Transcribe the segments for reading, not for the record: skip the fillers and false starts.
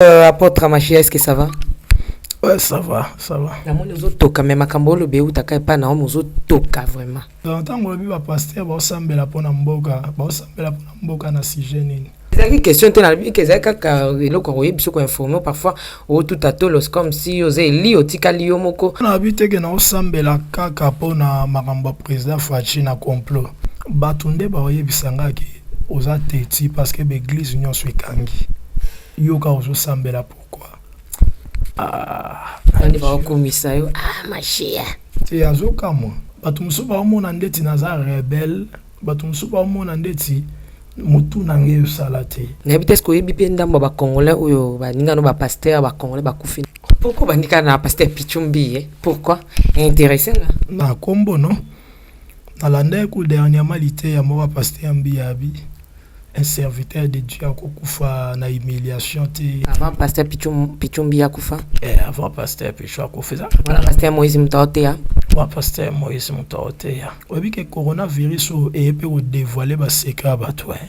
Apôtre Machia, est-ce que ça va? Ouais, ça va, ça va. Namoni ozotoka me makambo oloba eutaka epai na yo mozotoka vraiment. Donc ntango olobi bapaster baosambela mpona mboka, baosambela mpona mboka na sujet nini? Ezalaki question te, nalobi ke ezali kaka eloko ya koyebisa, koinforme. Parfois otuta tolos comme si oza eli otikali yo moko. Nalobi te ke naosambela kaka mpona makambo ya président Fatshi na complot. Bato nde baoyebisa nga ke oza teti parce que baeglise nyonso ekangi, yoka ozosambela pourquoi? Ah, nani baokumisa yo? Ah, Machia. Te, azokamwa. Bato mosusu baomona ndeti naza rebelle, bato mosusu baomona ndeti motu na ngai osala te. Nayebi te, eske oyebi mpe ndambo ya bacongolais oyo baningano bapaster bacongolais bakufi? Pourquoi bandika na paster Pichumbi ye? Pourquoi intéressé nga? Na kombo no nalandaki ku dernièrement liteya moko ya paster Mbiya, abi un serviteur de Dieu akokufa na humiliation te. Avant paster Pichumbi akufa? Eh, avant paster Pichu akufa eza wana paster Moïse moto aoteya. Wa paster Moïse moto aoteya. Oyebi ke coronavirus oyo eye mpe kodévoile basecret ya bato, eh.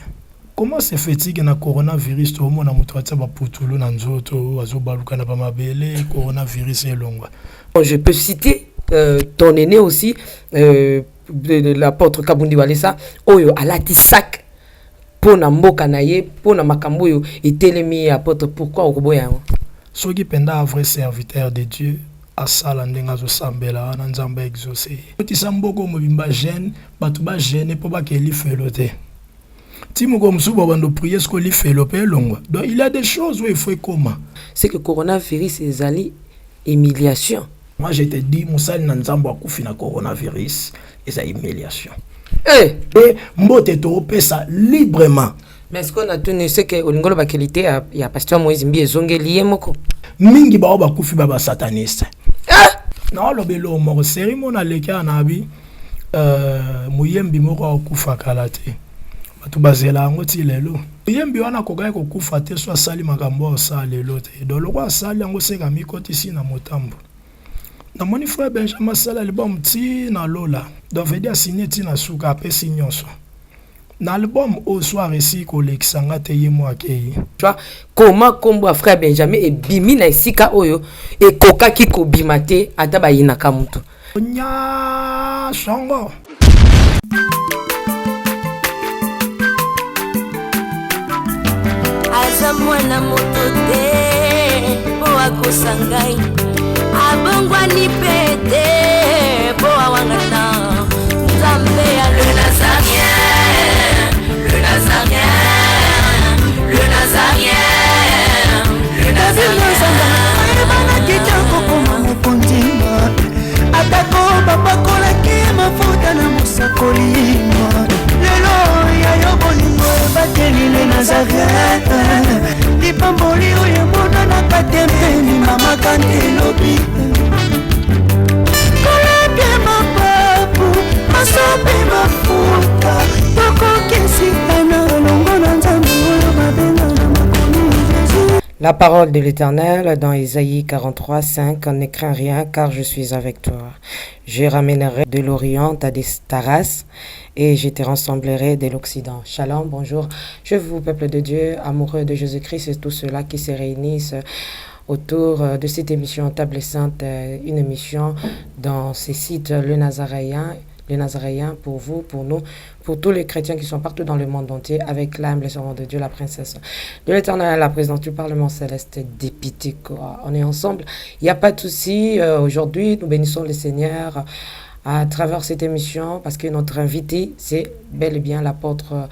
Comment se fait-il que na coronavirus toomona moto atia baputulu na nzoto, azobaluka na bamabele, coronavirus elongwa? Je peux citer ton aîné aussi, de l'apôtre Kabundi Walesa, oyo alati sac mpo na mboka na ye, mpo na makambo oyo etelemi. Apôtre, pourquoi okoboya yango? Soki mpenza vrai serviteur de Dieu asala ndenge azosambela wana, Nzambe aexauce ye. Otisa mboka mobimba jeûne, bato bajeûne mpo bakee lifelo te. Ti moko mosusu babando prier siko lifelo mpe elongwa. Donc il y a des choses oyo il faut ekoma. C'est que coronavirus ezali humiliation. Moi je te dis, mosali na Nzambe akufi na coronavirus eza humiliation. Eh! E mbote toopesa librement. Mais ce qu'on a tenu, c'est que olingi olobakeli te ya pasteur Moïse Mbi ezongeli ye moko. Mingi bao bakufi ba basataniste. Ah! Naoloba eloko moko seri mo naleki awa na abi moyembi moko akokufa kala te, bato bazela yango ti lelo. Moyembi wana akokaki kokufa te so asali makambo oyo osala lelo te. Donc loko asali yango, seka mikotisi na motambo. Namoni frère Benjamin asala album ti na lola, donc vedi asigne ti na suka, apesi nyonso na album oyo. So aresi kolekisa nga te, ye mo akei. Tu vois comment kombo ya frère Benjamin ebimi na esika oyo ekokaki kobima te, ata bayinaka motu. Nya songo. Aza mwana moto te mpo akosa ngai, abongwani mpe te mpo awangana Nzambe ya le Nazarien, le Nazarien, le Nazarien, le Nazarien. Ayebanaki te kokoma mokonzi, atako bapakolaki mafuta na mosakoli. Lelo ya yo bolingo ebateli le Nazaret, lipamboli oyo emonanaka te mpe limamaka nte lobi. Kolapie mapapu, masopi mafuta, tokokesitana elongo na Nzambe oyo babenga na makomi Jésus. La parole de l'Éternel dans Isaïe 43, 5, Ne crains rien, car je suis avec toi. Je ramènerai de l'Orient ta race et je te rassemblerai de l'Occident. Shalom, bonjour. Je vous, peuple de Dieu, amoureux de Jésus-Christ et tous ceux-là qui se réunissent autour de cette émission Table Sainte, une émission dans ces sites Le Nazaréen, le Nazaréen pour vous, pour nous, pour tous les chrétiens qui sont partout dans le monde entier, avec l'humble servante de Dieu, la princesse de l'Éternel, la présidente du Parlement céleste, députée, quoi. On est ensemble, il n'y a pas de souci. Aujourd'hui, nous bénissons le Seigneur à travers cette émission parce que notre invité, c'est bel et bien l'apôtre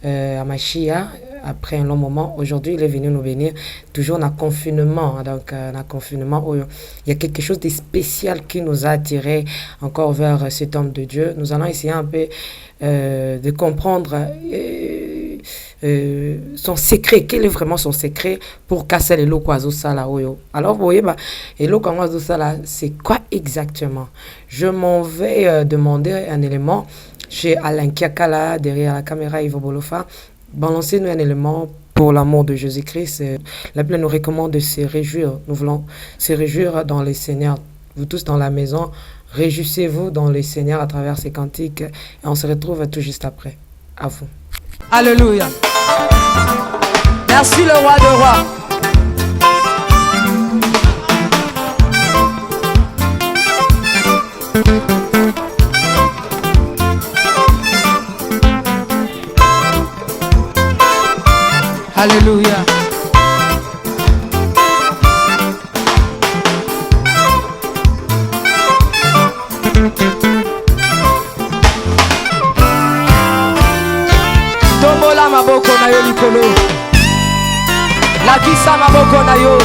Amashia. Après un long moment, aujourd'hui, il est venu nous bénir, toujours dans le confinement. Donc, dans le confinement, il y a quelque chose de spécial qui nous a attirés encore vers cet homme de Dieu. Nous allons essayer un peu de comprendre son secret. Quel est vraiment son secret pour casser les locaux azosala oyo? Alors, vous voyez, bah, et eloko azosala, c'est quoi exactement? Je m'en vais demander un élément chez Alain Kiakala, derrière la caméra Yves Bolofa. Balancez-nous un élément pour l'amour de Jésus-Christ. La Bible nous recommande de se réjouir. Nous voulons se réjouir dans le Seigneur. Vous tous dans la maison, réjouissez-vous dans le Seigneur à travers ces cantiques. Et on se retrouve tout juste après. À vous. Alléluia. Merci le roi de rois. Alléluia. Tombola maboko na yo likolo. Lakisa maboko na yo.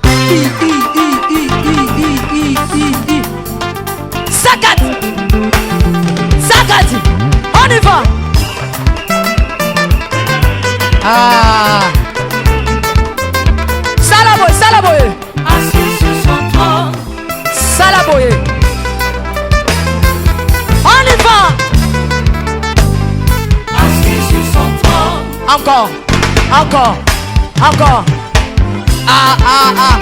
I, I, I, I, I, I, I, I, I. Sakati. Sakati. On y va. Ah. Sala boye, sala boye. Assis sur son trône. Sala boye. On y va. Assis sur son trône. Encore. Encore. Encore. Ah, ah, ah.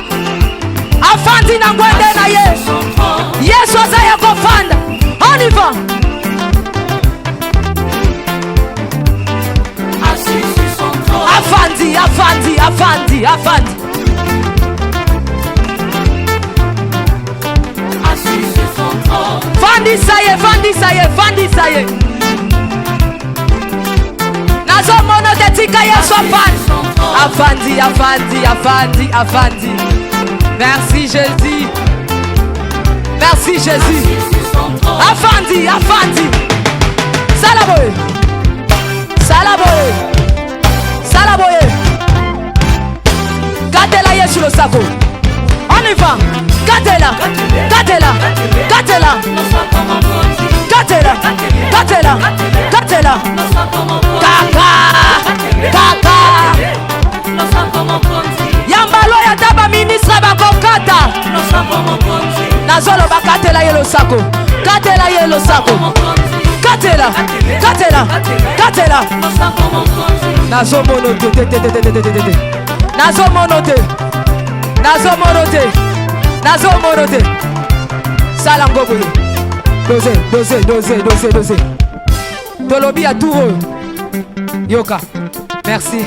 Afandi na ngwende na ye. Son trône. Yesu aza ya kofanda. On y va. Assis sur son trône. Afandi, afandi, afandi, afandi. Assis sur son trône. Fandisa ye, fandisa ye, fandisa ye. Nazomona te, tika Yesu afandi. Afandi, afandi, afandi, afandi. Merci Jésus. Merci Jésus. Assis sur son trône. Afandi, afandi. Sala boye. Sala boye. Sala boye. Katela Yesu losako. On y va. Katela. Katela. Katela. Losako mokonzi. Katela. Katela. Katela. Losako mokonzi. Kaka. Kaka. Losako mokonzi. Yambalo ya ata baministre bakokata. Losako mokonzi. Nazoloba katela ye losako. Katela ye losako. Mokonzi. Katela. Katela. Katela. Losako mokonzi. Nazomono te te te te te te te te te. Nazomono te. Nazomono te. Nazomono te. Sala ngo boye. Dose, dose, dose, dose, dose. Tolobi ya tour oyo. Yoka. Merci.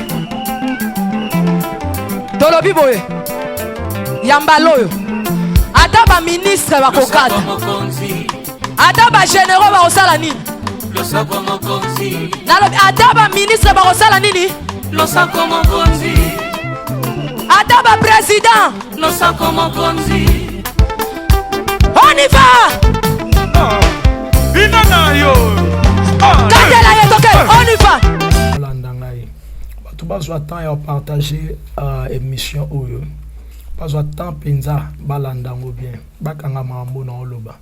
Tolobi boye. Yambala oyo. Ata baministre bakokata. Losako mokonzi. Ata bagénéraux bakosala nini? Losako mokonzi. Nalobi ata baministre bakosala nini? Losako mokonzi. Ata baprésident. Losako mokonzi. On y va. Bina na yo. Katela ye toke. On y va. Olanda ngai, bato bazwa temps ya partager émission oyo, bazwa temps mpenza balanda yango bien, bakanga makambo na oloba.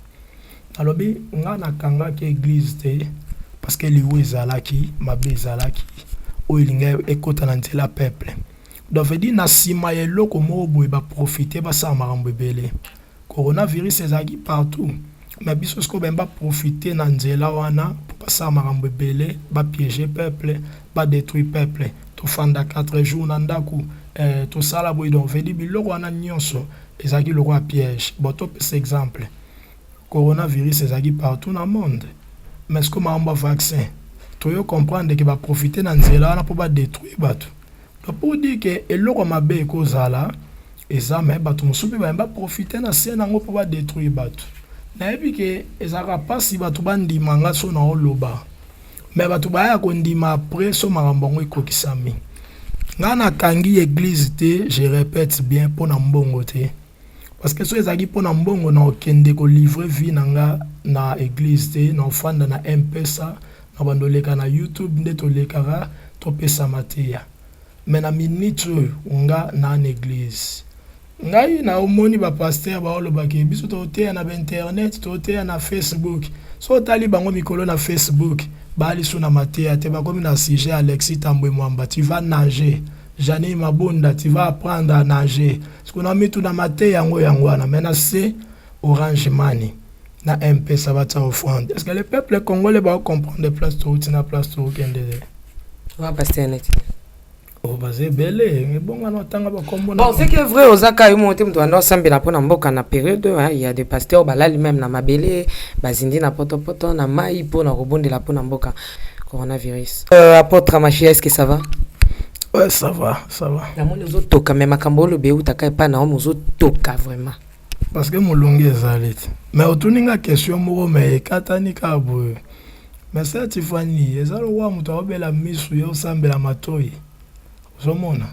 Nalobi nga nakangaki église te parce que liwa ezalaki mabe, ezalaki oyo elingi ekɔta na nzela peuple. Donc veut dire na nsima ya eloko moko boye baprofite basala makambo ebele. Coronavirus ezalaki partout, mais biso sikoyo bayemba baprofite na nzela wana mpo basala makambo ebele, bapiéger peuple, badétruire peuple. Tofanda 4 jours na ndako, tosala boye. Donc veut dire biloko wana nyonso ezalaki lokola piège. Bon, topesa exemple: coronavirus ezalaki partout na monde, mais sikoyo makambo ya vaccin, toyo comprendre ke baprofite na nzela wana mpo badétruire bato. Donc pour dire ke eloko mabe ekozala eza, me bato mosusu mpe bayemba baprofite na se nango mpo badétruire bato. Nayebi ke ezalaka mpasi bato bandima nga so na oloba, me bato baya kondima après so makambo yango ekokisami. Nga nakangi église te, je répète bien, mpo na mbongo te, parce que so ezalaki mpo na mbongo, na okende kolivrer vie na nga na église te, na ofanda na Mpesa na bando oleka na YouTube nde tolekaka topesa mateya. Me na minute oyo nga na na église, ngai naomoni bapasteur baolobaki biso toteya na bainternet, toteya na Facebook. So otali bango mikolo na Facebook, baalisu na mateya te, bakomi na sujet Alexis Tambwe Mwamba, tu vas nager, Janine Mabunda, tu vas apprendre à nager. Soki na mituna, mateya yango yango wana, me na se Orange Money na Mpesa batia offrande. Est ce que le peuple congolais baocomprendre place touti na place tookende te? Wa pasteur neti. O baza ebele, ebonga na otanga bakombo na Bon, c'est que vrai, ozaka yo mote moto anda osambela mpona mboka na période, hein, il y a des pasteurs balali même na mabele, bazindi na potopoto na mai mpona kobondela mpona mboka, coronavirus. Apôtre Machi, est-ce que ça va? Ouais, ça va, ça va. Namoni ozotoka, me makambo oloba eutaka epai na yo, ozotoka vraiment. Parce que molongi ezali te. Mais otuni nga question moko, me ekatani kaka boye. Mais sœur Tiffany, eza lokola moto aobela misu, ye osambela matoi. Ozomona,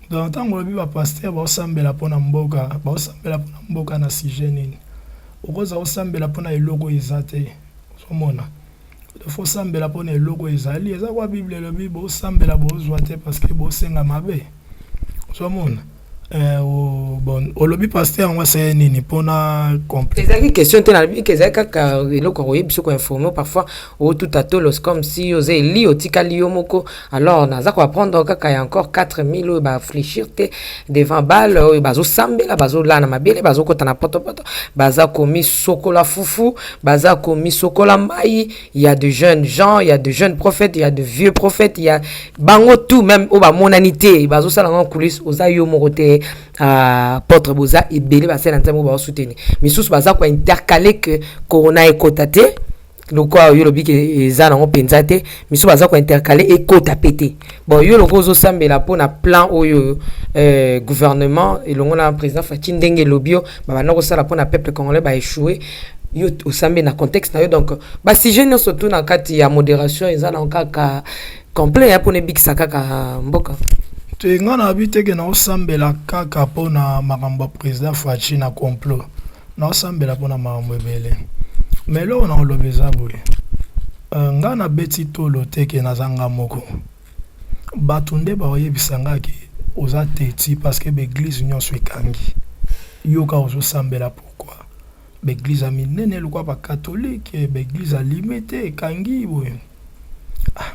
donc ntango olobi bapasteur baosambela mpona mboka, baosambela mpona mboka na sujet nini? Okoza kosambela mpona eloko eza te. Ozomona, faut osambela mpona eloko ezali. Eza kwa Bible elobi bosambela, bozwa te parce que bosenga mabe. Ozomona, bon, olobi pasteur yango asali nini mpona complet? Ezalaki question te. Nalobi ke ezalaki kaka eloko ya koyebi biso, koinforme. Parfois otuta tolos comme si oza eli, otikali yo moko. Alors naza koapprendre kaka ya encore 4000 oyo bafléchir te devant Baal, oyo bazosambela, bazolala na mabele, bazokɔta na potopoto, baza komisokola fufu, baza komisokola mai. Il y a de jeunes gens, il y a de jeunes prophètes, il y a de vieux prophètes, il y a bango tout même oyo bamonani te, bazosala yango en coulisse. Oza yo moko te, apôtre. Boza ebele, basala nzambe oyo baosoutenir. Misusu baza kointercaler ke corona ekota te, lokola oyo olobi ke eza nango mpenza te. Misusu baza kointercaler ekota pe te. Bon, yo loko ozosambela mpona plan oyo gouvernement elongo na président Fatshi, ndenge elobi yo, babanda kosala mpona peuple congolais, baéchoué. Yo osambi na contexte na yo. Donc basujet nyonso tu na kati ya modération eza nango kaka complet ya mpona ebikisa kaka mboka. Te, nga nayebi te ke naosambela kaka mpona makambo ya président Fatshi na complot. Naosambela mpona makambo ebele, mais eloko na koloba eza boye: nga nabeti tolo te ke naza nga moko. Bato nde baoyebisa nga ke oza teti parce que baeglise nyonso ekangi, yoka ozosambela. Pourquoi baeglise ya minene lokwa bacatholique, baeglise ya limete ekangi boye? Ah,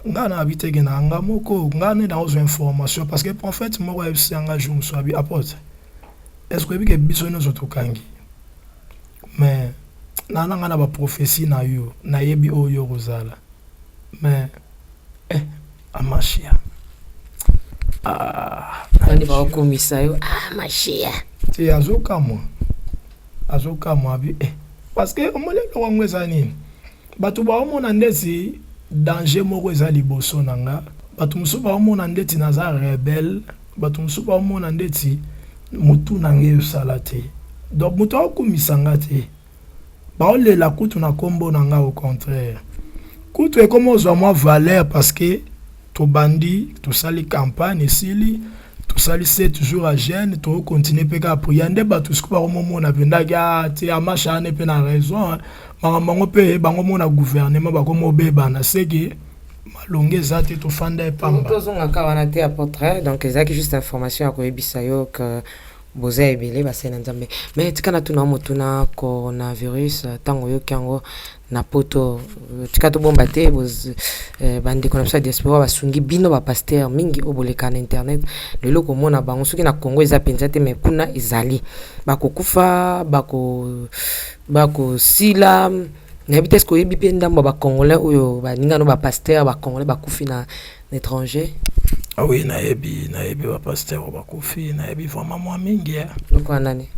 nga nayebi te ke na nga moko. Nga nde naozwa information parce que prophète moko ayebisi nga jour mosusu, abi: "Apôtre, est ce que oyebi ke biso nyonso tokangi?" Mais na nga na baprophétie na yo, nayebi oyo kozala. Mais amashia, ah, bani baokomisa yo ah mashia. Te, azokamwa, azokamwa, abi parce que omoni eloko yango eza nini? Bato baomona ndeti danger moko eza liboso na nga. Bato mosusu baomona ndeti naza rebelle, bato mosusu baomona ndeti motu na ngai esala te. Donc moto aokumisa nga te, baolela kutu na nkombo na nga. Au contraire, kutu ekoma ozwa mwa valeur parce que tobandi, tosali campagne, esili, tosali 7 jours ya jeûne, tokocontinue mpe kaka prière. Nde bato sikoyo bakomomona mpendaki te amasha ane mpe na raison. Makambo yango mpe bango mona gouvernement bakoma obebana, seke malonge eza te, tofanda epamba. Tozongaka wana te, apôtre. Donc ezalaki juste information ya koyebisa yo ke boza ebele basali na Nzambe. Mais tika natuna motuna: coronavirus, ntango oyoki yango na Poto, tika tobomba te, bandeko na biso ya diaspora basungi bino, bapasteur mingi oyo boleka na internet lelo, komona bango soki na Congo eza mpenza te, mais kuna ezali, bakokufa, bakosila. Nayebi te, eske oyebi mpe ndambo ya bacongolais oyo baningano, bapasteur bacongolais bakufi na étranger? Ah oui, nayebi, nayebi bapasteur oyo bakufi, nayebi vraiment mwa mingi. Lokola nani?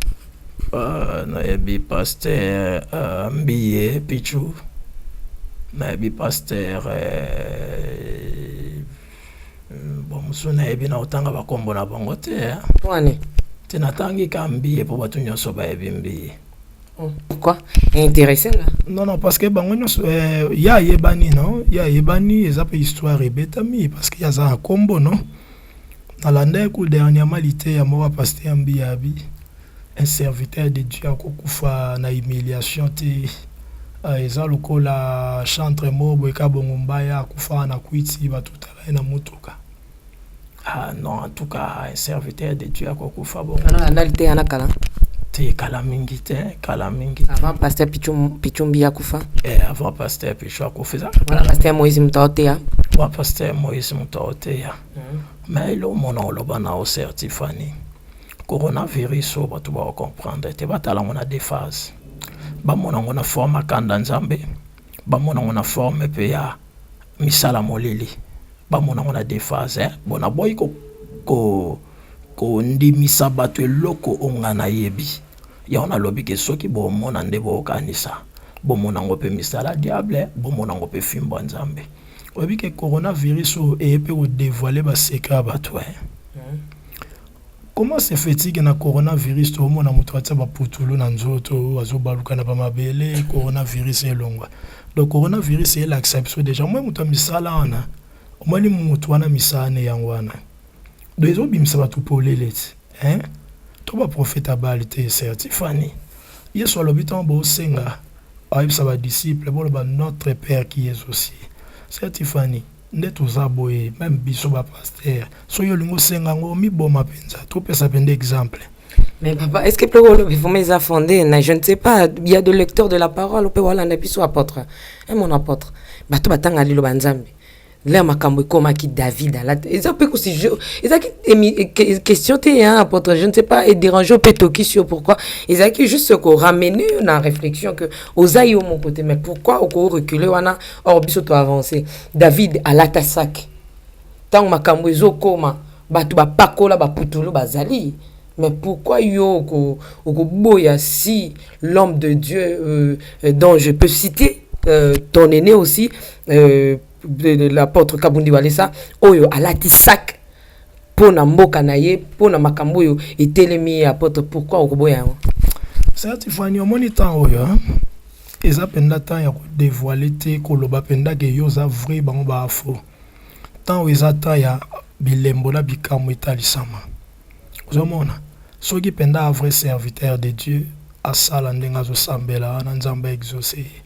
Nayebi pasteur Mbiye Pichu, nayebi pasteur bon, mosusu nayebi na kotanga bakombo na bango te. Wani? Te, natangi ka Mbiye mpo bato nyonso bayebi Mbiye. Pourquoi intéressé nga? Non, parce que bango nyonso ye ayebani, non, ye ayebani, eza mpe histoire ebetami parce que ye aza na nkombo. Non, nalanda ye ku dernièrement, liteya moko ya pasteur Mbiye, abi un serviteur de Dieu akokufa na humiliation te. Eza lokola chantre moko boye ka bongo mbaya akufaka na kwiti, batutaka ye na motuka. Ah non, en tout cas un serviteur de Dieu akokufa bongo. Nalanda liteya na kala. Te, kala mingi te, kala mingi te. Avant pasteur Pichu Mbiye akufa. Avant pasteur Pichu akufa, eza wana pasteur Moïse moto aoteya. Wa pasteur Moïse moto aoteya. Mais eloko mona oloba na o, Tiffany, coronavirus oyo bato bakocomprendre te, batala yango na deux phases: bamona yango na forme akanda Nzambe, bamona yango na forme mpe ya misala molili. Bamona yango na deux phases, eh? Bon, naboyi kondimisa bato eloko oyo nga nayebi yango. Nalobi ke soki bomona nde bokokanisa, bomona yango mpe misala diable, bomona yango mpe fimbo ya Nzambe. Oyebi ke coronavirus oyo eye mpe kodévoiler basecret ya bato, eh? Comment se fait-il que na coronavirus toomona moto atia baputulu na nzoto, azobaluka na bamabele, coronavirus elongwa? Donc coronavirus elakisa biso déjà moi moto ya misala wana, omoni moto wana misala ne yango wana. Donc ezobimisa bato polele ti, hein? To baprofete abali te. Sœur Tiffany, Yesu alobi ntango bosenga, ayebisa badisciple boloba: "Notre Père qui est aux cieux." Sœur Tiffany, nde toza boye, même biso bapasteur, soki olingi osenga yango, miboma mpenza, topesa mpenza exemple. Mais papa, est-ce que peut vraiment eza fondé na, je ne sais pas, il y a de lecteurs de la parole pe walanda biso, apôtre, hein, mon apôtre. Bato batanga liloba Nzambe. Lere makambo ekomaki, David alata, eza mpe kosi ezalaki question te, hein, apôtre, je ne sais pas, edérange mpe tokisi yo pourquoi. Ezalaki juste koramener na réflexion que oza yo moko te, mais pourquoi okoreculer wana? Or biso toavance. David alata sac ntango makambo ezokoma, bato bapakola baputulu bazali, mais pourquoi yo okoboya si l'homme de Dieu dont je peux citer ton aîné aussi, de l'apôtre Kabundi Walesa, oyo alati sac mpo na mboka na ye, mpo na makambo oyo etelemi? Apôtre, pourquoi okoboya yango? Sœur Tiffany, omoni temps oyo eza mpenza temps ya kodévoiler te, koloba mpenza ke yo oza vrai, bango bafaux. Temps oyo eza temps ya bilembo na bikambo etalisama. Ozomona, soki mpenza a vrai serviteur de Dieu, asala ndenge azosambela wana, Nzambe aexauce ye.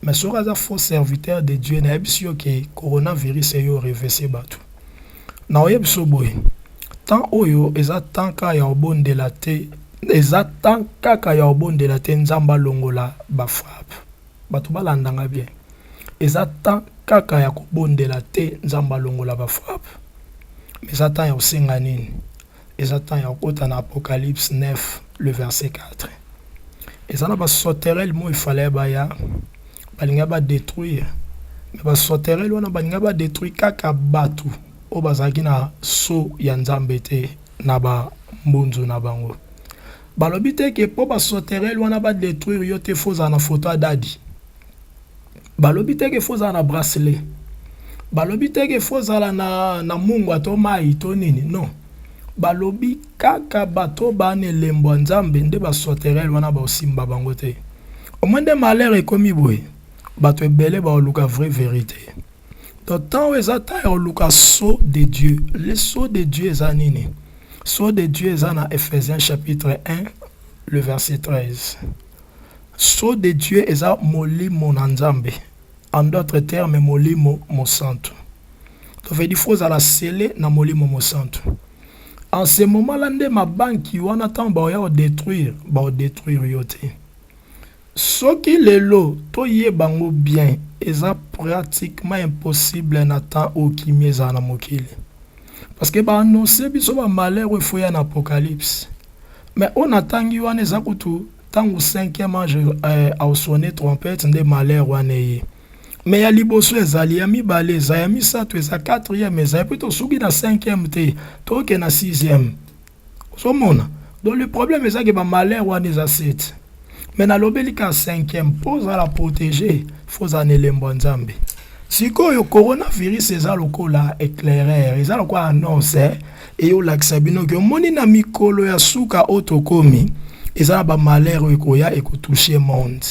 Mais soki aza faux serviteur de Dieu, nayebisi yo ke coronavirus eyo revese bato. Na oyebi so boye, temps oyo eza temps kaka ya kobondela te, eza temps kaka ya kobondela te Nzambe alongola bafrappe. Bato balandanga bien, eza temps kaka ya kobondela te Nzambe alongola bafrappe, mais eza temps ya kosenga nini? Eza temps ya kokota na Apocalypse 9 le verset 4. Eza na basauterelle mo efale baya, balinga badétruire, mais basauterelle wana balinga badétruire kaka bato oyo bazalaki na sceau ya Nzambe te na bambunzu na bango. Balobi te ke mpo basauterelle wana badétruire yo te, faut ozala na foto ya dadi. Balobi te ke faut ozala na bracelet. Balobi te ke faut ozala na mungwa to mai to nini. Non, balobi kaka bato bana elembo ya Nzambe nde basauterelle wana baosimba bango te. Omoi nde malheur ekomi boye, bato ebele baoluka vraie vérité. Donc temps oyo eza temps ya koluka sceau de Dieu. Le sceau de Dieu eza nini? Sceau de Dieu eza na Ephésiens chapitre 1 le verset 13. Sceau de Dieu eza molimo na Nzambe, en d'autres termes molimo mosantu. Donc veut dire faut ozala scellé na molimo mosantu. En ce moment là nde mabanki wana, ntango baoya kodétruire, baodétruire yo te. Soki lelo toyeba yango bien, eza pratiquement impossible na temps oyo kimia ezala na mokili, parce que baannonce biso bamalheur oyo efoya na Apocalypse. Mais oyo natangi wana eza kutu ntango cinquième ange asonner trompette nde malheur wana eye. Mais ya liboso ezali, ya mibale eza, ya misato eza, quatrième eza, et puis tosuki na cinquième te, toke na sixième. Ozomona, donc le problème eza ke bamalheur wana eza sept, mais nalobeli ka cinquième. Mpo ozala protégé, faut ozala na elembo ya Nzambe. Sikoyo coronavirus eza lokola éclaireur, eza lokola annonce eyolakisa bino ke omoni na mikolo ya suka oyo tokomi, eza na bamalheur oyo ekoya, ekotouche monde.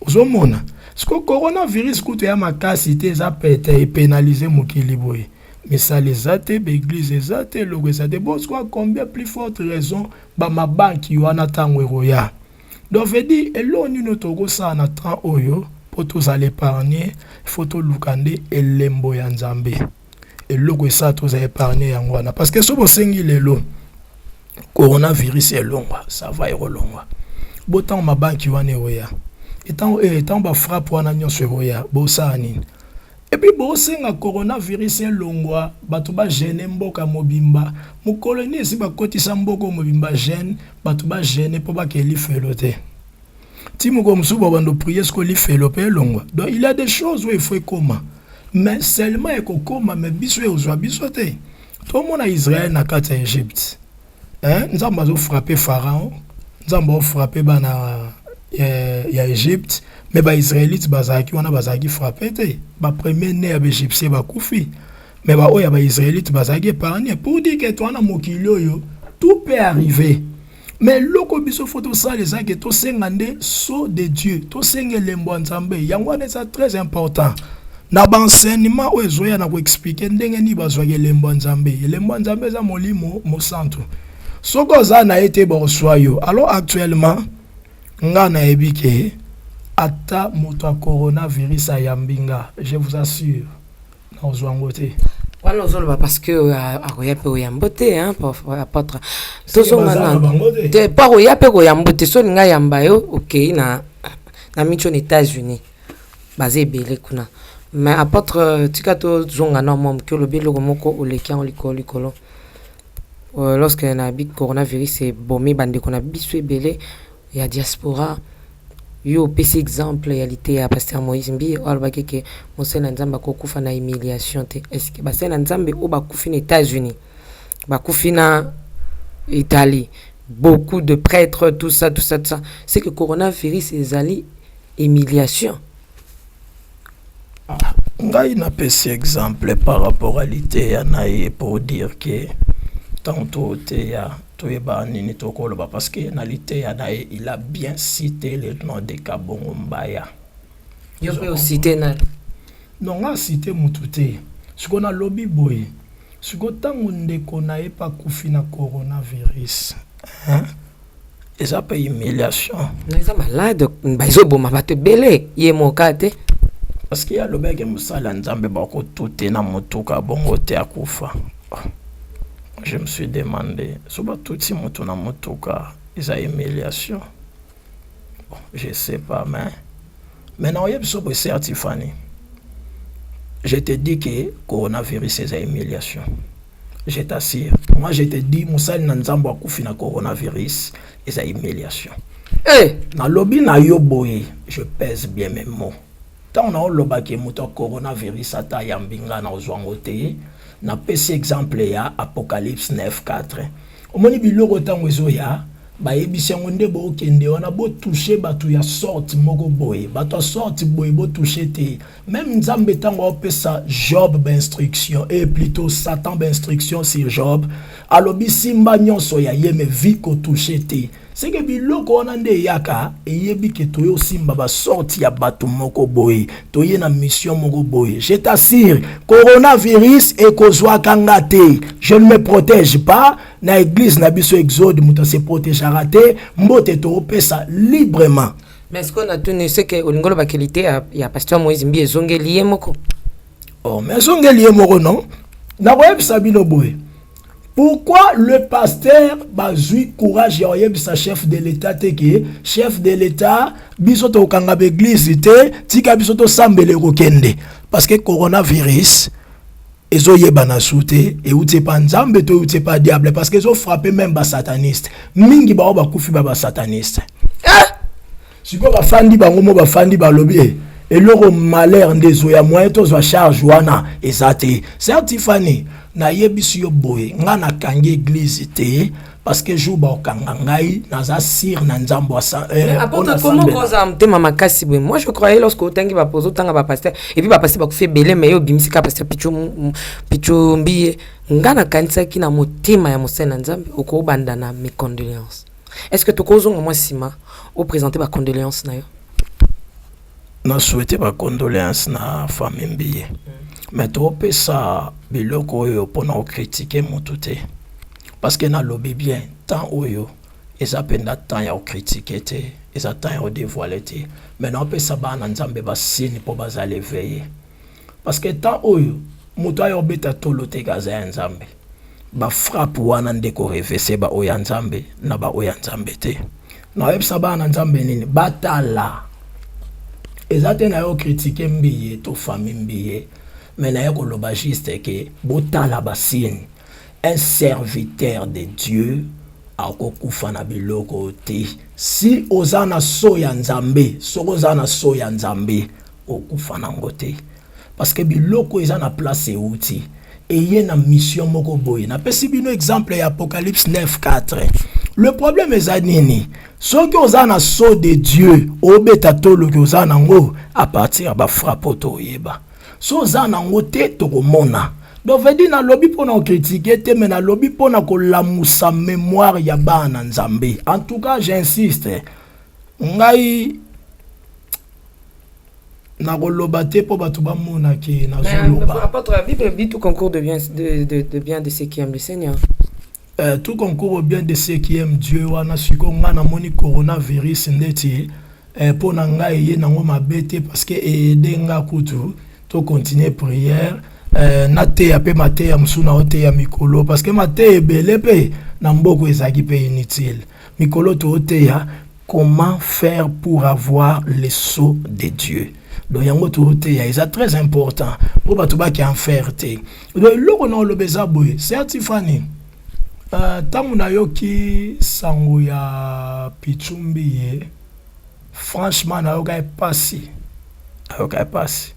Ozomona siko coronavirus kutu ya makasi te, eza pete, epénaliser mokili boye, misala eza te, baéglise eza te, eloko eza te. Bon, sikoyo combien plus forte raison bamabanki wana ntango ekoya? Donc veut dire eloko nini tokosala na temps oyo mpo tozala épargne? Faut toluka nde elembo ya Nzambe. Eloko esala tozala épargne yango wana, parce que so bosengi lelo coronavirus elongwa, ça va, ekolongwa. Botango mabanki wana ekoya, etango etango bafrappe wana nyonso ekoya, bosala nini? Et puis bosenga coronavirus elongwa, bato bajeûner mboka mobimba. Mokolo nini esi bakotisa mboka mobimba jeûne, bato bajeûner mpo bakee lifelo te? Ti mokolo mosusu babanda prier siko lifelo mpe elongwa. Donc il y a des choses oyo efo ekoma, mais seulement ekokoma, mais biso ekozwa biso te. Tomona Israel na kati ya Egypte, hein? Nzambe azofrappe Pharaon, Nzambe azofrappe bana ya Egypte, mais baisraélite bazalaki wana, bazalaki frappe te. Bapremier né ya baégyptien bakufi, mais baoyo ya baisraélite bazalaki épargne. Pour dire ke towana mokili oyo, Tout peut arriver. Mais eloko biso faut tosala eza ke tosenga nde sceau de Dieu, tosenga elembo ya Nzambe. Yango wana eza très important. Na ba enseignement oyo ezoya na koexplike ndenge nini bazwaka elembo ya Nzambe. Elembo ya Nzambe eza Molimo Mosantu. Soki oza na ye te, bakoswa yo. Alors actuellement nga nayebi ke ata moto ya coronavirus ayambi nga, je vous assure, nakozwa yango te. Wana ozoloba parce que akoya mpe oyambo te, hein, apôtre. Tozonga na te mpo akoya mpe koyambo te. So olinga yamba yo, okei na mitio na États-Unis, baza ebele kuna. Mais apôtre, tika tozonga na mwa moke. Olobi eloko moko, oleki yango likolo likolo. Lorsque na bi coronavirus ebomi bandeko na biso ebele ya diaspora, yo opesi exemple ya liteya ya pasteur Moïse Mbiye oyo alobaki ke mosali na Nzambe akokufa na humiliation te. Est ce que basali na Nzambe oyo bakufi na États-Unis, bakufi na Italie, beaucoup de prêtres, tout ça, tout ça, tout ça, c'est que coronavirus ezali humiliation? Ngai napesi exemple par rapport à liteya na ye pour dire ke ntango toteya, toyeba nini tokoloba, parce que na liteya na ye, il a bien cité le nom de Kabongo Mbaya. Yo mpe ocite nani? Non, nga cité mutu te. Sikoyo nalobi boye, sikoyo ntango ndeko na ye mpe akufi na coronavirus, hein? Eza mpe humiliation. Eza malade, bazoboma bato ebele, ye moka te. Parce que ye alobaki mosala ya Nzambe bakotute na motuka bongo te akufa. Je me suis demandé, so batuti moto na motuka, eza humiliation? Bon, je sais pas, mais maintenant oyebi so boye, sœur Tiffany, je te dis que coronavirus eza humiliation. Je t'assure, moi je te dis, mosali na Nzambe akufi na coronavirus, eza humiliation. Hey! Nalobi na yo boye, je pèse bien mes mots. Ntango naolobaki moto ya coronavirus ata ayambi nga, na ozwa yango te. Napesi exemple ya Apocalypse 9 4. Omoni biloko ntango ezoya, bayebisi yango nde bookende wana, botouche bato ya sorte moko boye, bato ya sorte boye botouche te. Même Nzambe, ntango aopesa Job bainstruction, et plutôt Satan bainstruction sur Job, alobi simba nyonso ya ye, mais vie kotouche te. Seke biloko wana nde eyaka, eyebi ke toye osimba basorte ya bato moko boye, toye na mission moko boye. Je t'assure, coronavirus ekozwaka nga te. Je ne me protège pas. Na église na biso Exode, moto ase protégeaka te. Mbote toopesa librement. Mais est ce que natuni, ce que olingi olobakeli te ya pasteur Moïse Mbiye ezongeli ye moko? Oh, mais ezongeli ye moko, non. Nakoyebisa bino boye, pourquoi le pasteur bazwi courage ya koyebisa chef de l'État te ke chef de l'État, biso tokokanga baeglise te, tika biso tosambela, ekokende? Parce que coronavirus ezoyebana su te euti epa Nzambe to euti epa diable, parce que ezofrappe même basataniste mingi. Bao bakufi ba basataniste. Ah! Sikoyo bafandi bango mo, bafandi, balobi e eloko malheur nde ezoya, moyen tozwa charge wana eza te. Sœur Tiffany, nayebisi yo boye, nga nakangi église te, parce que jour baokanga ngai, naza sûr na Nzambe. Apôtre, comment kozala motema makasi boye? Moi je croyais, lorsque otangi ozotanga bapasteur et puis bapasteur bakufi ebele, mais yo obimisi kaka pasteur Picho Mbiye, nga nakanisaki na motema ya mosali na Nzambe okobanda na mes condoléances. Est ce que tokozonga mwa nsima, oprésente bacondoléance na yo? Na souhaite bacondoléance na famille Mbiye, mais topesa biloko oyo mpona kokritike motu te, parce que nalobi bien, temps oyo eza mpenza temps ya kokritike te, eza temps ya kodévoile te. Mais naopesa bana Nzambe basigne mpo bazala éveillé, parce que temps oyo moto ayo obeta tolo te kaza ya Nzambe. Bafrappe wana nde korevese baoyo ya Nzambe na baoyo ya Nzambe te. Nayebisa bana na Nzambe nini batala. Eza te na yo kritike Mbiye to famille Mbiye, mais naye koloba juste ke botala basigne. Un serviteur de Dieu akokufa na biloko te. Si oza na sceau ya Nzambe, soki oza na sceau ya Nzambe, okufa nango te, parce que biloko eza na place euti, eye na mission moko boye. Napesi bino exemple ya Apocalypse 9 4. Le problème eza nini? Soki oza na sceau de Dieu, obeta toloki oza nango, à partir ya bafrappe to oyeba. So oza nango te, tokomona. Donc veut dire nalobi pona ko critiquer te mais nalobi pona kolamusa memoire ya bana na Nzambe. En tout cas j'insiste ngai nakoloba te mpo bato bamona ke nazoloba. Apôtre, la Bible dit tout concours de bien de bien de ceux qui aiment le Seigneur. Tout concours au bien de ceux qui aiment Dieu wana sikoyo ngai namoni coronavirus ndeti mpo na ngai eye nango mabe te parce que eede nga kutu to continuer prière nateya mpe mateya mosusu naoteya mikolo parce que mateya ebele mpe na mboko ezalaki mpe inutile. Mikolo tooteya comment faire pour avoir le sceau de Dieu. Donc yango tooteya eza très important mpo bato bake enfer te. Donc eloko na oloba eza boye, sœur Tiffany, ntango nayoki sango ya Pitshou Mbiye, franchement nayoka epasi, nayoka epasi.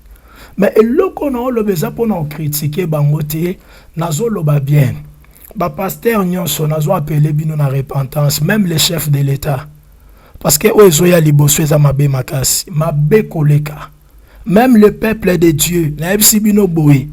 Mais eloko na oloba eza mpona kocritiquer bango te, nazoloba bien. Bapasteur nyonso nazo appeler bino na repentance, même les chefs de l'État, parce que oyo ezoya liboso eza mabe makasi, mabe koleka. Même le peuple de Dieu, nayebisi bino boye,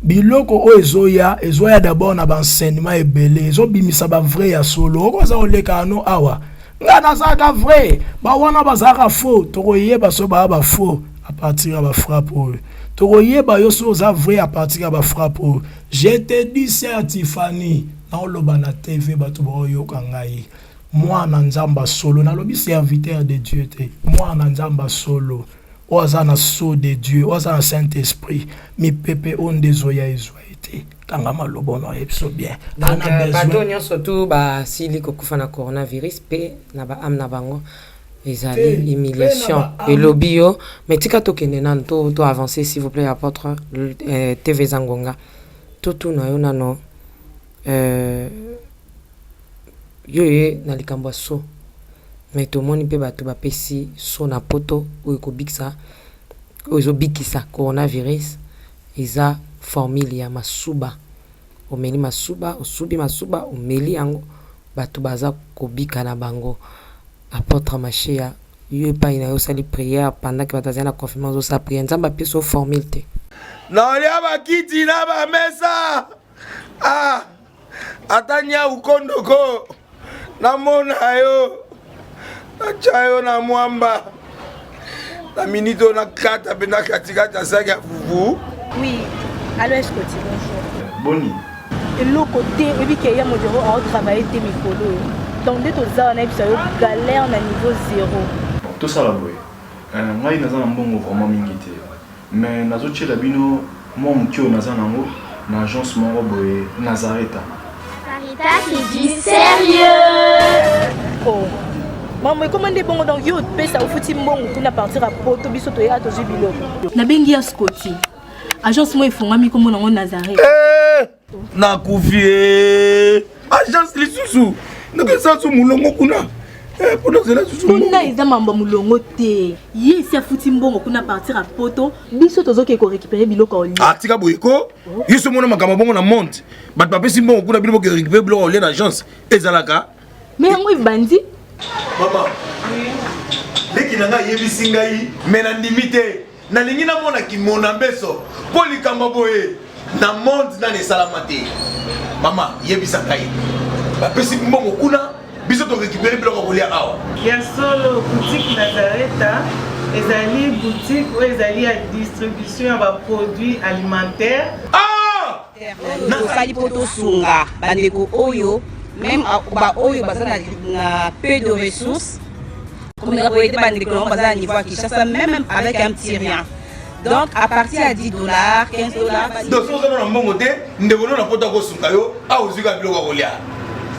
biloko oyo ezoya, ezoya d'abord na baenseignement ebele, ezobimisa bavrai ya solo. Okoza koleka ano awa, ngai nazalaka vrai, bawana bazalaka faux. Tokoyeba so baya bafaux à partir ya bafrappe oyo. Tokoyeba yo so oza vrai à partir ya bafrappe oyo. Je te dis, sœur Tiffany, naoloba na TV, bato baoyoka ngai, mwana Nzambe solo, nalobi serviteur de Dieu te, mwana Nzambe solo oyo aza na sceau de Dieu, oyo aza na Saint Esprit, mipepe oyo nde ezoya ezwa ye te. Kanga maloba na oyebi so bien. Donc bato nyonso tu basili kokufa na coronavirus mpe na baâme na bango ezali humiliation elobi yo. Mais tika tokende nano to avancer, s'il vous plaît, apôtre. TV eza ngonga totuna yo nano yo ye na likambo ya sceau. Mais tomoni mpe bato bapesi sceau na poto oyo ekobikisa, oyo ezobikisa coronavirus, eza formule ya masuba. Omeli masuba, osubi masuba, omeli yango, bato baza kobika na bango. Apôtre Mashia, yo epai na yo osali prière pendant que bato bazali na confinement, ozosala prière, Nzambe apesi yo formule te? Naolia bakiti na bamesa, ah, ata nyau kondoko namona yo, natya yo na mwamba na minute oyo, nakata mpe na katikati ya saki ya fufu. Oui, allo Escoti, bonjour. Boni? Eloko te, oyebi ke ya modero aotravaille te mikolo oyo. Donc nde toza wana, yebisa yo, galère na niveau zéro. Bon, tosala boye. Ngai naza na mbongo vraiment mingi te, mais nazotiela bino mwa moke oyo naza nango na agence moko boye, Nazareta. Nazareta, c'est du sérieux. Oh. Mambo ekoma nde bongo. Donc yo opesa, ofuti mbongo kuna partir ya poto, biso toyaka tozwi biloko. Nabengi ya Scoti, agence moko efungwami, nkombo nango Nazareth. Nakufi e, agence lisusu ndenge so molongo kuna mpona ozela susu. Kuna eza mambo ya molongo te. Ye esi afuti mbongo kuna partir ya poto, biso tozoke korécupérer biloko ya olia. Atika boye ko, yo so mona makambo bongo na monde, bato bapesi mbongo kuna, bino boke récupérer biloko ya olia na agence, ezalaka? Mais yango ebandi. Mama leki na ngai ayebisi ngai, mais nandimi te. Nalingi namona kimona mbeso mpo likambo boye na monde nani esalama te. Mama, yebisa ngai, bapesi mbongo kuna, biso torécupérer biloko ya kolia awa? Ya solo, boutique Nazareta ezali boutique oyo ezali ya distribution ya baproduit alimentaire. Tosali mpo tosunga bandeko oyo, même baoyo baza na peu de ressources, komeka koaider bandeko nango baza na niveau ya Kinshasa, même avec un petit rien. Donc à partir ya 10 $, 15 $. Donc soki oza na mbongo te, ndeko no na poto akosunga yo awa, ozwi kaka biloko ya kolia.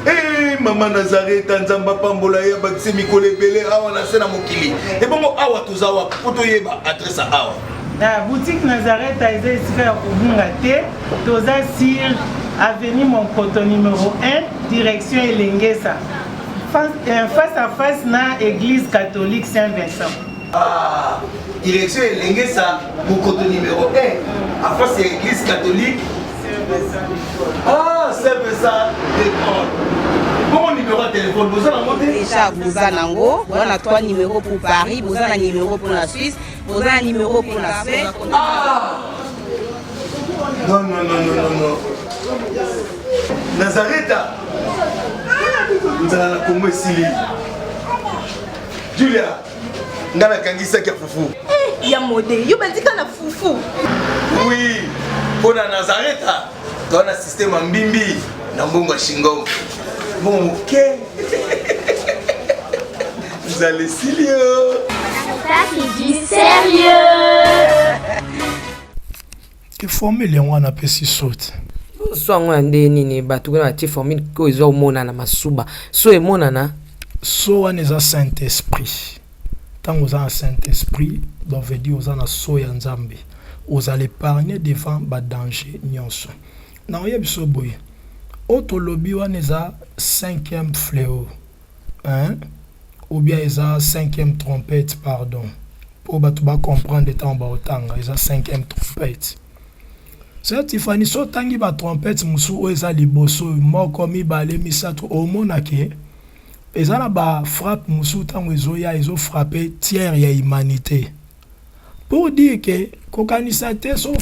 Eh, mama Nazareta, Nzambe apambola ye, abakise mikolo ebele awa na se na mokili. Ebongo awa toza wapi mpo toyeba adresse ya awa? Na boutique Nazareta eza esika ya kobunga te. Toza sur avenue Monkoto numéro 1, direction Elengesa, face à face na église catholique Saint Vincent. Ah, direction Elengesa, Mokoto numéro 1, en face ya église catholique. Ah, Saint Vincent de Paul. Bongo numéro ya téléphone boza nango te? Déjà boza nango, boza na trois numéros pour Paris, boza na numéro pour la Suisse, boza na numéro pour la Suède. Ah! Non, non, non, non, non, non. Nazareta. Nzala na Congo esili. Julia, nga nakangisaki ya fufu. Eh, ya mode, yo bandika na fufu. Oui, mpo na Nazareta, toa na système ya mbimbi na mbongo ya shingom. Mbongo moke. Nzala esili yo. Ça, c'est du sérieux. Ke formule yango wana apesi saute. So yango ya nde nini bato kuna batie formule oyo eza omonana masuba so emonana. So wana eza saint esprit ntango oza na saint esprit donc veut dire oza na so ya nzambe ozala épargne devant ba danger nyonso na oyebi so boye oyo tolobi wana eza cinquième fléau hein? Ou bien eza cinquième trompette, pardon, mpo bato bacomprendre ntango baotanga eza cinquième trompette. Sœur Tiffany, so otangi batrompete mosusu oyo eza liboso, moko, mibale, misato, omonake eza na bafrappe mosusu. Ntango ezoya, ezofrappe tiers ya humanité, pour dire ke kokanisa te so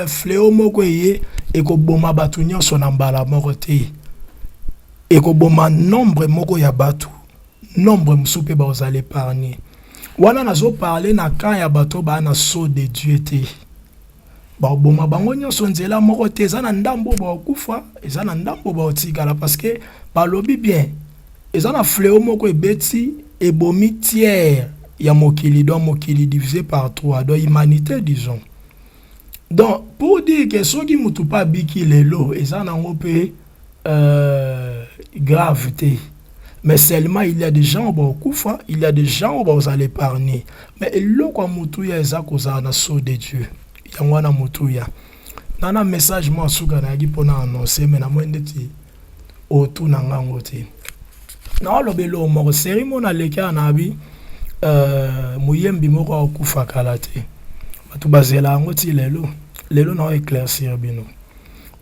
fléau moko eye ekoboma bato nyonso na mbala moko te. Ekoboma nombre moko ya bato, nombre mosusu mpe bakozala épargne. Wana nazoparle na camp ya bato baa na sceau de Dieu te. Bakoboma bango nyonso nzela moko te. Eza na ndambo bakokufa, eza na ndambo bakotikala, parce que balobi bien eza na fléau moko ebeti, ebomi tiers ya mokili, donc mokili divisé par 3, donc humanité disons. Donc pour dire que soki motu mpe abiki lelo, eza nango mpe grave te, mais seulement il y a des gens bakokufa, il y a des gens bazala épargné. Mais eloko ya motuya eza kozala na sceau de Dieu. Yango wana motuya na message mwa suka nayaki mpona annonce, me namoni ndeti otuna ngango te. Naoloba eloko moko seri mo naleki awa na bi moyembi moko akokufa kala te. Bato bazela yango ti lelo. Lelo nao éclaircir bino,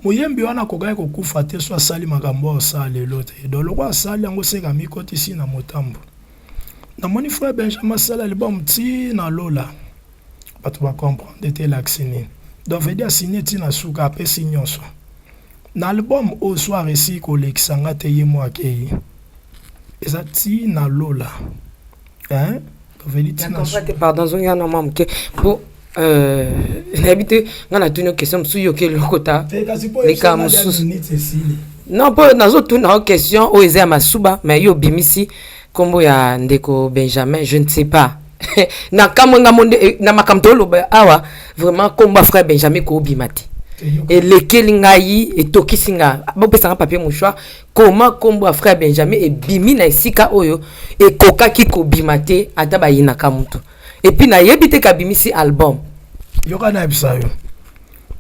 moyembi wana akokaki kokufa te so asali makambo oyo osala lelo te. Donc lokwa asali yango, seka mikotisi na motambo. Namoni frère Benjamin asala album ti na lola, bato bacomprendre te elakisi nini. Donc vedi asigne ti na suka, apesi nyonso na album oyo. So aresi kolekisa nga te, ye mo akei, eza ti na lola, hein? Vedi ti na te. Pardon, zongi wana mwa moke po nayebi te. Ngai natuni yo question mosusu, yoki eloko ta leka mosusu. Non, mpo nazotuna yo question oyo eza ya masuba, mais yo obimisi nkombo ya ndeko Benjamin. Je ne sais pas na kamwe nga monde na makambo toloba awa. Vraiment, nkombo ya frère Benjamin koobima te, elekeli ngai, etokisi nga. Bopesanga papier mouchoir. Koma nkombo ya frère Benjamin ebimi na esika oyo ekokaki kobima te, ata bayinaka motu. Et puis nayebi te kabimisi album. Yoka, nayebisa yo,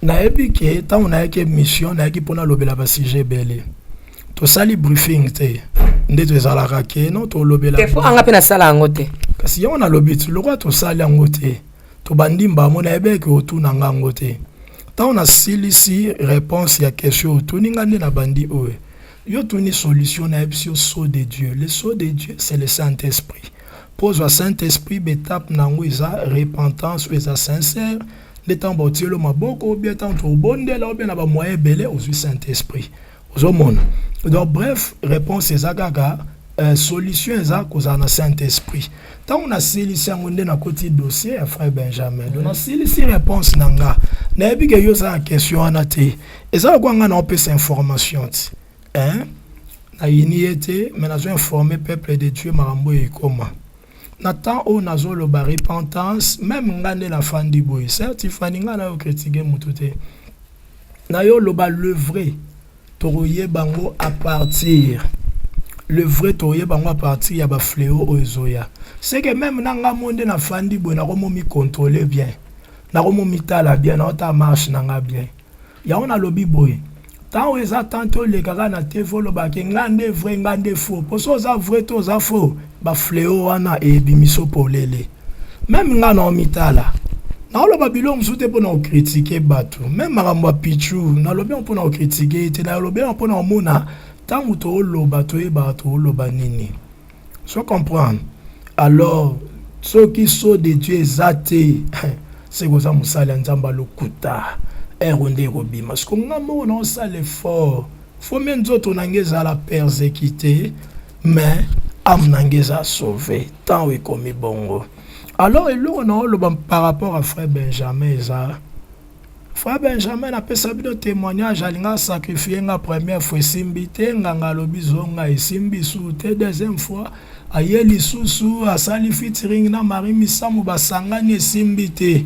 nayebi ke ntango nayaki émission, nayaki mpona alobela basujet ebele. Tosali briefing te nde tozalaka ke no tolobela. Te, fo anga mpe nasala yango te. Kasi yango nalobi ti lokola tosali yango te, tobandi mbamo. Nayebi eke otuna nga yango te. Ntango nasilisi réponse ya question otuni nga, nde nabandi oyo yo tuni solution. Nayebisi yo sceau de Dieu. Le sceau de Dieu, c'est le saint esprit. Mpo ozwa saint esprit, baétape na yango eza repentance oyo eza sincère, nde ntango baotielo maboko, obia ntango tobondela, obia na bamoyen ebele, ozwi saint esprit. Ozomona? Donc bref, réponse eza kaka solution eza kozala na saint esprit. Ntango nasilisi yango, nde nakoti dossier ya frère Benjamin. Donc nasilisi réponse na nga. Nayebi ke yo oza na question wana te. Eza lokwa nga na opesa information ti, hein? Nayini ye te, mais nazo informe peuple de Dieu makambo oyo ekoma na temps oyo nazoloba repentance. Même nga nde nafandi boye, sœur Tifani, nga nayo critique motu te. Nayo loba le vrai, tokoyeba yango à partir, le vrai tokoyeba yango à partir ya bafléau oyo ezoya. C'est que même na nga mo nde nafandi boye, nakomomi contrôler bien, nakomomitala bien, naotala marche na nga bien. Yango nalobi boye, ntango eza tant olekaka na TV, olobaki nga nde vrai, nga nde faux. Mpo so oza vrai to oza faux, bafléau wana eyebimiso polele. Même nga na omitala, naoloba biloko mosusu te mpona kocritiquer bato. Même makambo ya pichu, nalobi yango mpona kocritiquer ye te, nalobi yango mpona komona ntango tooloba, toyebaka tooloba nini. So comprendre. Alors soki sceau de Dieu eza te, seke oza mosali ya Nzambe alokuta. Heure oyo nde ekobima. Sikoyo nga moko naosala effort. Faut mieux nzoto na nga ezala persecuter mais ame na nga eza sauve. Temps oyo ekomi bongo. Alors eloko naoloba par rapport à frère Benjamin eza Frère Benjamin napesa bino temoignage alinga a sacrifier nga première fois esimbi te nganga alobi zonga esimbi su te deuxième fois aye lisusu asali featuring na Marie Misamu basangani esimbi te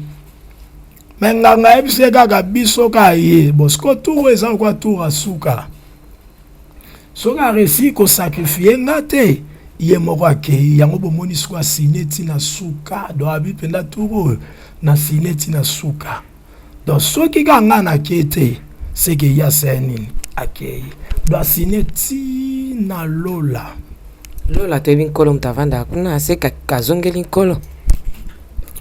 mais nganga ayebisi ye kaka biso ka ye bon sikoyo tour oyo eza lokola tour ya suka soki aresi kosakrifie nga te ye moko akei yango bomoni sikoyo asigne ti na suka donc abi mpenza tour oyo na signe ti na suka donc soki kaka nga nake te seke ye asali nini akei donc asigne ti na lola Lola toyebi nkolo moto avandaka kuna seke azongeli nkolo.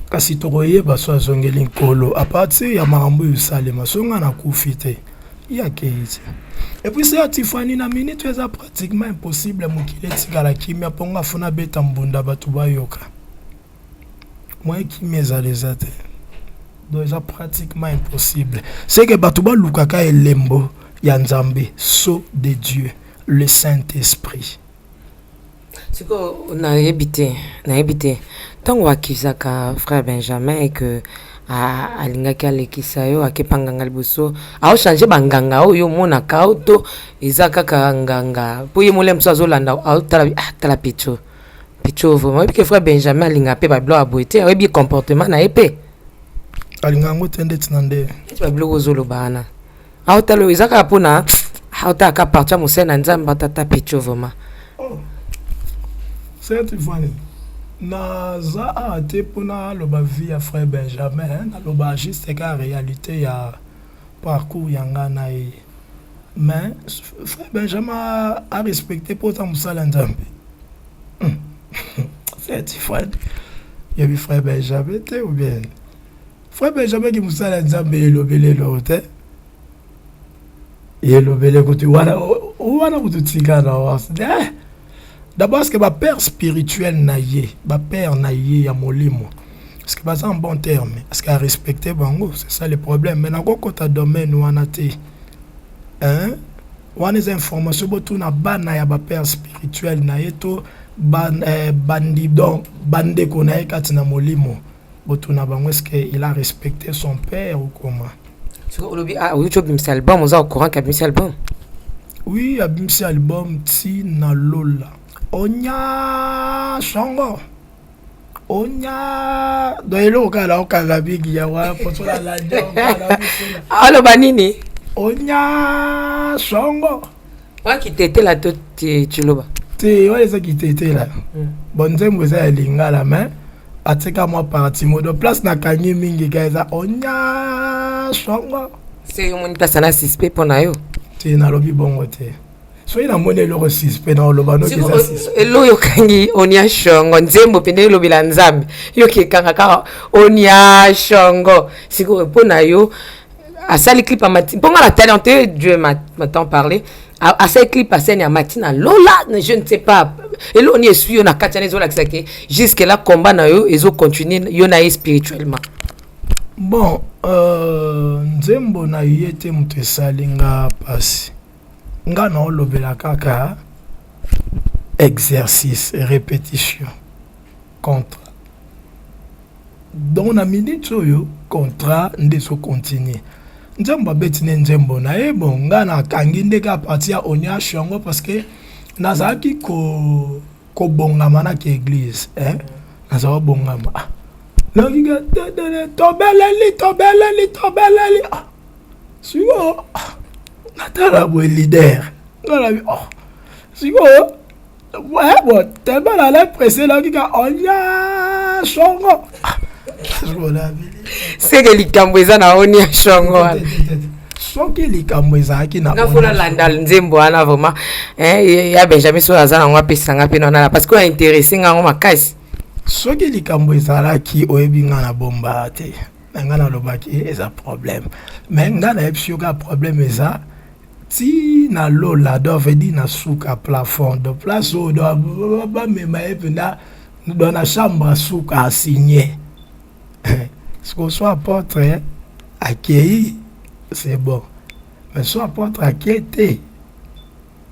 Kasi tokoyeba so azongeli nkolo a partir ya makambo oyo esalema soki nga nakufi te ye akei te et puis sœur Tiffany na minute oyo eza pratiquement impossible mokili etikala kimia mpo nga funa abeta mbunda bato bayoka moyen kimia ezala eza te donc eza pratiquement impossible c'est que bato balukaka elembo ya Nzambe sceau de Dieu le Saint-Esprit. Sikoyo nayebi te, nayebi te ntango akizaka frère Benjamin et que alingaki alekisa yo akepa nganga liboso aochange banganga oyo omonaka o to eza kaka nganga mpo ye mole mosusu azolanda aotala ah, tala picho picho vraiment oyebi ke frère Benjamin alingaka mpe babiloko ya boye te oyebi comportement na ye mpe alinga yango te ndeti na nde neti babiloko ozoloba wana Aotala oyo eza kaka pona aotala ka partie ya mosali na nzambe atata pecho vraiment. Oh. Sœur Tiffany, naza awa te mpo naloba vie ya frère Benjamin, naloba juste ka réalité ya parcours ya nga na ye. Mais frère Benjamin a respecté mpo oza mosali ya Nzambe. Sœur Tiffany, yebi frère Benjamin te ou bien? Frère Benjamin ki mosala ya Nzambe elobeli eloko te. Elobeli kutu wana wana kutu tika na wasi. Eh! D'abord parce que ba père spirituel na ye, ba père na ye ya molimo. Parce que baza en bon terme, parce que a respecter bango, c'est ça le problème. Mais nako kota domaine wana te. Hein? Wana eza information botuna bana ya ba père spirituel na ye to ba eh, bandi donc bandeko na ye kati na molimo. Botuna bango est ce que il a respecte son père ou comment? Sikoyo olobi ah outi obimisa album oza au courant ke abimisi album? Oui abimisi album ti na lola onya songo onya donc eloko kaka naokanga mingi yango wana poso nalandi aloba nini onya songo Wana kitetela to tshiluba? Te, wana eza kitetela. Bon nzembo eza ya lingala mais atika mwa partie moko donc place nakangi mingi ka eza onya songo. Se yo omoni place wana suspect mpo na yo? Te, nalobi bongo te. Soki namoni eloko suspect naoloba noki eza suspect. Eloko yo okangi onya shongo nzembo mpenza elobela Nzambe yo okekanga kaka onya shongo sikoyo mpo na yo asali clip amati mpo nga na tali te Dieu m'a tant parlé asali clip aseni amati na lola je ne sais pas eloko nini esui yo na kati wana ezolakisa ke jusque là combat na yo ezo continuer yo na ye spirituellement. Bon euh, nzembo na ye te moto esali nga pasi nga naolobela kaka exercice repetition contre Donc na minute oyo contrat nde ezo continuer. Nzembo abeti nde nzembo na ye bon nga na kangi nde kaka partie ya Oniash yango parce que nazalaki ko kobongama na ke eglise eh nazalaki kobongama ah nayoki ka tedele tobeleli tobeleli tobeleli ah sikoyo ah natala boye leader nga nabi oh sikoyo Ouais, bon, tellement nalai presse nayoki ka onya shongo seke likambo eza na onya shongo wana soki likambo ezalaki na nga fona landa nzembo wana vraiment eh, ya benjamin soki aza nango apesa nga mpe nonala parce que oyo interesse nga yango makasi soki likambo ezalaki oyebi nga na bomba te na nga nalobaki eza problème mais nga nayebisi yo kaka problème eza Ti na lola donc veut dire na suka plafond donc place oyo donc bamema ye mpenza donc na chambre ya suka asigne sikoyo so apotre akei C'est bon. Mais so apôtre ake te,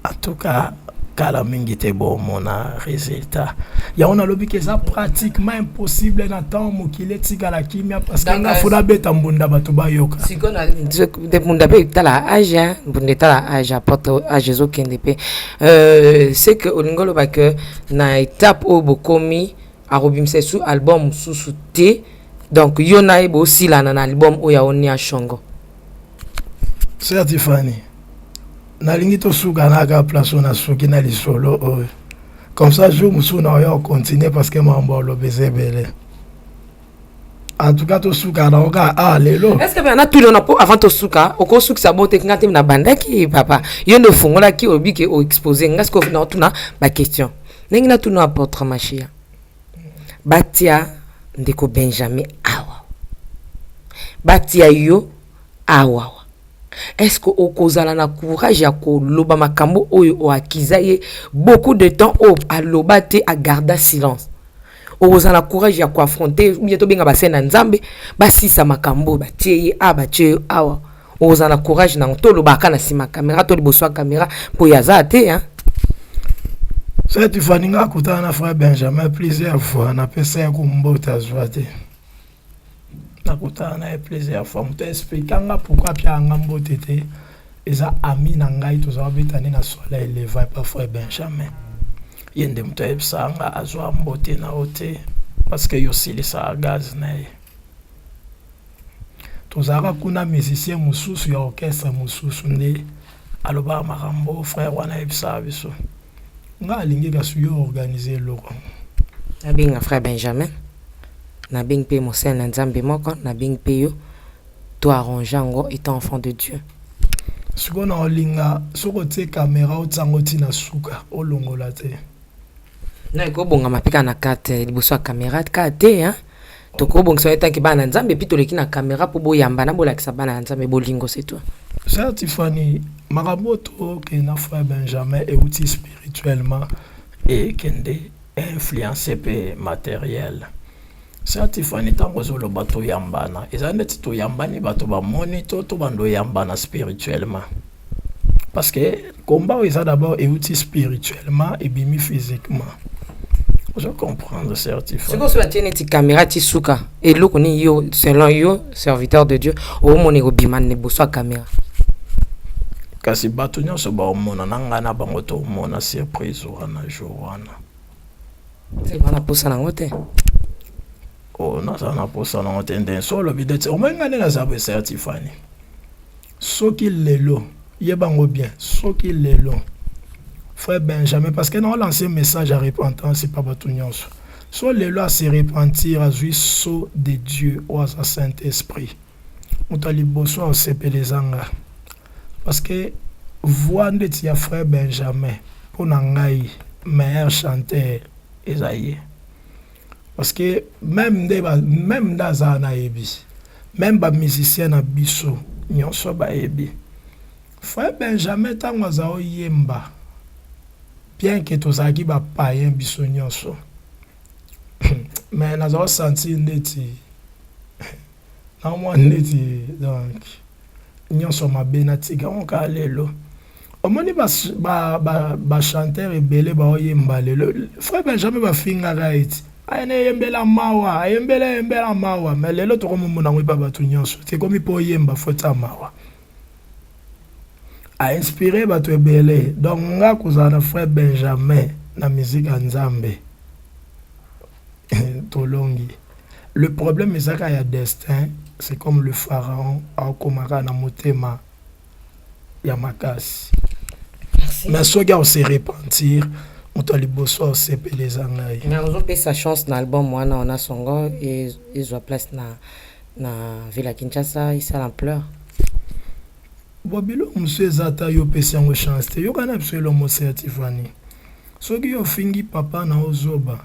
en tout cas kala mingi te bomona résultat. Yango nalobi ke eza pratiquement impossible na ntango mokili etikala kimia, parce que nga fo nabeta mbunda, bato bayoka. Sikoyo mbunda mpe etala age, mbunda etala age, apôtre age ezokende mpe. C'est que olingi oloba ke na étape oyo bokomi, akobimisa esu album mosusu te, donc yo na ye bosilana na album oyo aoni ya shongo? Sœur Tiffany, nalingi tosuka naka place oyo nasuki na lisolo oyo, comme ça jour mosusu na oya ocontinue, parce que makambo oloba eza ebele. En tout cas tosuka na oka a lelo. Est ce que na tuli ona po avant tosuka, okosukisa bo te? Nga te na bandaki, papa, yo nde ofungolaki, olobi ke oexpose nga. Sikoyo na otuna baquestion ndenge natuna apôtre Machia. Batia ndeko Benjamin awa, batia yo awawa, est ce que okozala na courage ya koloba makambo oyo oakiza ye beaucoup de temps, oyo aloba te, agarda silence? Okozala na courage ya koaffronter ou bien tobenga basene na Nzambe basisa makambo oyo batie ye awa, batie yo awa? Okozala na courage nango tolobaka na nsima caméra to liboso ya caméra, mpo ye aza te, hein? Sœur Tiffany, nga akutana na frère Benjamin plusieurs fois, napesa ye kombote, azwa te. Nakutana na ye plusieurs fois. Moto explika nga pourquoi apiaka nga mbote te, eza ami na ngai, tozala kobeta nde na sola eleva epa frère Benjamin. Ye nde moto ayebisaka nga azwa mbote na yo te parce que yo osilisaka gaz na ye. Tozalaka kuna, musicien mosusu ya orchestre mosusu nde alobaka makambo frère wana ayebisaka biso. Nga alingi kasi yo organise eloko. Nabenga frère Benjamin, nabengi mpe mosali na Nzambe moko, nabengi mpe yo, to arrange yango étant enfant de Dieu. Sikoyo na olinga soki otie caméra, otiango ntina suka, olongola te. Non, ekobongama mpe kaka na kate liboso ya caméra kaka te, hein? Tokobongisa yo tanke bana na Nzambe, epuis toleki na caméra mpo boyambana, bolakisa bana na Nzambe bolingo, c'est tout. Sœur Tiffany, makambo oyo tokende na frère Benjamin euti spirituellement, ekende influence mpe matériel. Sœur Tiffany, ntango ozoloba toyambana, eza neti toyambani, bato bamoni to tobanda oyambana spirituellement, parce que combat oyo eza d'abord euti spirituellement, ebimi physiquement. Ozo comprendre, sœur Tiffany? Sikoyo so batie neti caméra ti suka, eloko nini yo, selon yo, serviteur de Dieu, omona ekobima na liboso ya caméra? Kasi bato nyonso baomona na ngai na bango, tomona surprise wana jour wana. Wana posa nango te? O naza na posa nango te. Nde so olobi neti omoi ngai nde naza boye. Sœur Tiffany, soki lelo yebango bien, soki lelo frère Benjamin, parce que naolance message ya repentance pa bato nyonso, so lelo ase repentir, azwi sceau de Dieu oyo aza Saint Esprit, moto ya liboso aosepela eza nga, parce que voix ndeti ya frère Benjamin, mpo na ngai meilleur chanteur eza ye, parce que même nde aza nayebi, même bamusicien na biso nyonso bayebi frère Benjamin. Ntango aza oyemba, bien ke tozalaki bapayen biso nyonso, mais naza kosentir ndeti na mwa ndeti, donc nyonso mabe natika yango kaka lelo. Omoni bachanteur ebele baoyemba lelo, frère Benjamin bafingaka eti ayene eyembela mawa, ayembela eyembela mawa, mais lelo tokomomona yango epa bato nyonso. Tekomi mpo oyemba fota mawa, ainspire bato ebele. Donc nga kozala na frère Benjamin na musique ya Nzambe, tolongi. Le problème ezaka ya destin, c'est comme le pharaon akomaka na motema ya makasi. Mais soki aose repentir, moto ya liboso aosepela eza ngai. Mais ozopesa chance na album wana, ona songo ezwa place na ville ya Kinshasa, esala ampleur? Bon, biloko mosusu eza ata yo opesi yango chance te. Yoka na biso elomo, sœur Tiffany, soki yo ofingi papa na ozoba,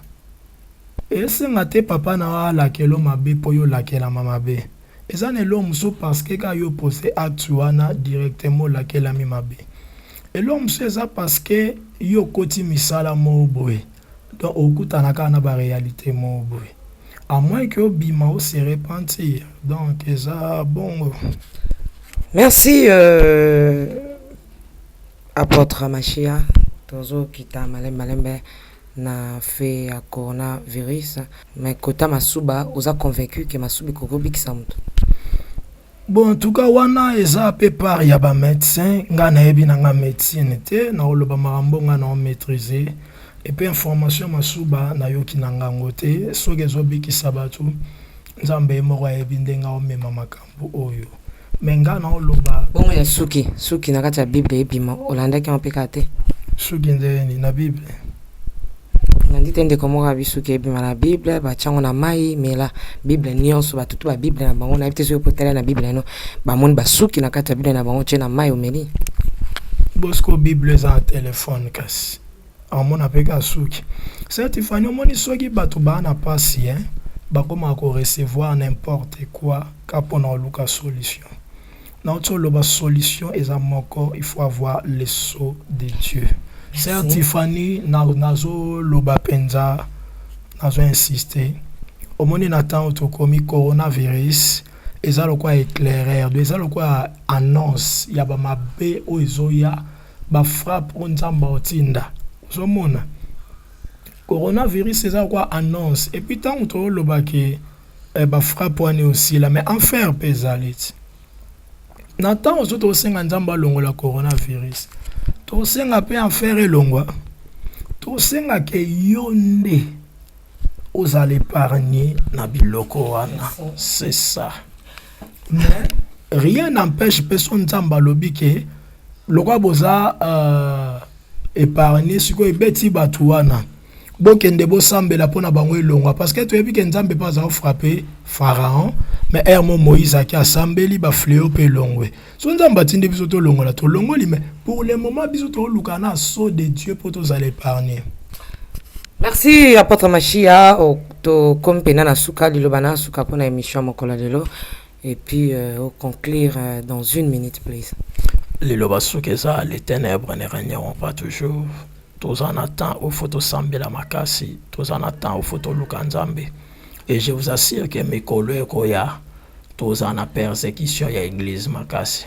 esenga te papa na yo alakela mabe mpo yo olakelama mabe. Eza na eloko mosusu, parce que kaka yo pose acte wana, directement olakelami mabe. Eloko mosusu eza parce que yo okoti misala moko boye, donc okutana kaka na baréalité moko boye, à moins que obima ose repentir. Donc eza bongo. Merci apôtre Mashia. Tozokita malembe malembe na fait ya coronavirus, mais kota masuba, oza convaincu que masuba ekoki kobikisa moto? Bon, en tout cas wana eza mpe part ya bamédecin. Ngai nayebi na nga médecine te, nakoloba makambo ngai na maîtrise et puis information masuba nayoki na ngango te. Soki ezobikisa bato, Nzambe ye moko ayebi ndenge aomema makambo oyo, me ngai naoloba. Bongo ya suki, suki na kati ya Bible ebima, olandaki yango mpe kaka te? Suki ndeni na Bible? Nandi te, ndeko moko abi suki ebima na Bible, batiango na mai, mela Bible nyonso. Bato tu babible na bango, nayebi te soki potala na Bible no bamoni basuki na kati ya Bible na bango, tie na mai, omeli. Bosco, Bible eza na telefone, kasi amona mpe ka suki. Sœur Tifani, omoni, soki bato baa na pasi, hein, bakomaka korecevoir n'importe quoi ka mpona koluka solution. Nauti oloba, solution eza moko, il faut avoir le sceau de Dieu. Sœur Tifani, nazoloba mpenza, nazo insiste. Omoni, na ntango tokomi, coronavirus eza lokola éclaireur, donc eza lokola annonce ya bamabe oyo ezoya, bafrappe oyo Nzambe aotinda. Ozomona, coronavirus eza lokola annonce. Et puis ntango tooloba ke bafrappe wana osila, mais enfer mpe ezali ti na ntango so tosenga Nzambe alongola coronavirus, tosenga mpe enfer elongwa, tosenga ke yo nde ozala épargné na biloko wana, c'est ça. Mais rien n'empêche mpe so Nzambe alobi ke lokwa boza épargné, sikoyo ebeti bato wana, bokende bosambela mpona bango elongwa, parce que toyebi ke Nzambe mpe aza kofrappe Pharaon, mais ere mo Moïse aki asambeli, bafléau mpe elongwe. So Nzambe atindi biso tolongola, tolongoli, mais pour le moment biso toluka na sceau de Dieu mpo tozala épargné. Merci, apôtre Machia. Tokomi mpena na suka, liloba na suka mpona émission ya mokolo lelo, et puis conclure dans une minute, please. Liloba suka eza: les ténèbres ne régneront pas toujours. Toza na temps oyo faut tosambela makasi, toza na temps oyo faut toluka Nzambe. Et je vous assure ke mikolo ekoya, toza na persécution ya église makasi.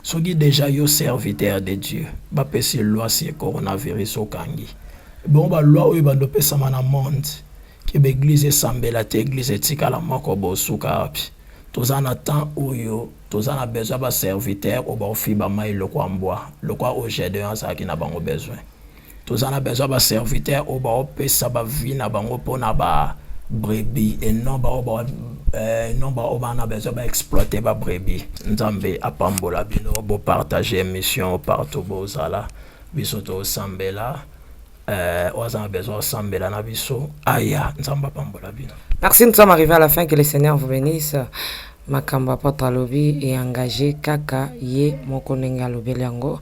Soki déjà yo serviteur de Dieu bapesi loi sur coronavirus, okangi bongo baloi oyo bando opesama na monde ke baeglise esambela te, église etikala moko, bosuka wapi? Toza na temps oyo toza na besoin baserviteur oyo baofiba mai lokwa mbwa, lokwa oyo Gédéon azalaki na bango besoin. Toza na besoin baserviteur oyo baopesa bavie na bango mpona ba brebis et non bao non bao bana besoin baexploite babrebis. Nzambe apambola bino, bopartage émission partout bozala. Biso tosambela, oyo aza na besoin osambela na biso aya. Nzambe apambola bino. Merci, nous sommes arrivés à la fin. Que le Seigneur vous bénisse. Makambo apôtre alobi e engagé kaka ye moko ndenge alobeli yango.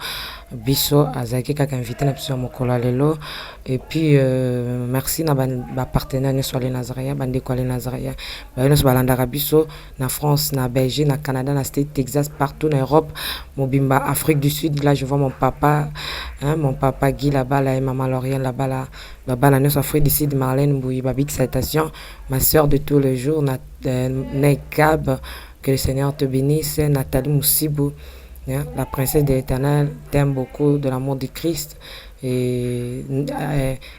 Biso azalaki kaka invité na biso ya mokolo ya lelo. Et puis merci na bapartenaire nyonso ale Nazaria, bandeko ale Nazaria, bayo nyonso balandaka biso na France, na Belgique, na Canada, na State Texas, partout na Europe mobimba, Afrique du Sud. Là je vois mon papa, hein, mon papa Guy là-bas là, et maman Lauriane là-bas là, babana nyonso Afrique du Sud, Marlène Mbouyi, babig salutation, ma sœur de tous les jours, Nekab, que le Seigneur te bénisse. Nathalie Moussibou, hein, la princesse de l'Éternel, t'aime beaucoup de l'amour du Christ. Et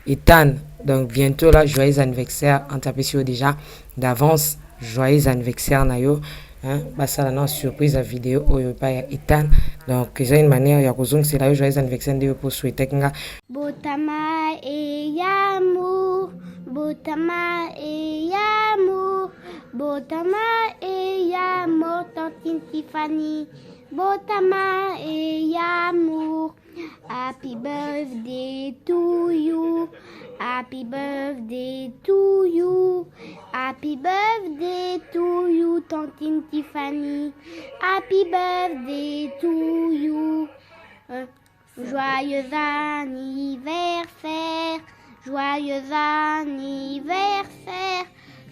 Ethan, donc bientôt là, joyeux anniversaire, en déjà d'avance, joyeux anniversaire na yo. Hein, basala na surprise ya vidéo oyo epai ya Ethan, donc eza une manière ya kozongisela yo joyeux anniversaire nde yo mpo souhaitaki nga. Botama eyamu, botama eyamu, botama eyamu, tantine Tiffany, botama eyamu. Happy birthday to you. Happy birthday to you. Happy birthday to you, tantine Tiffany. Happy birthday to you. Joyeux anniversaire. Joyeux anniversaire.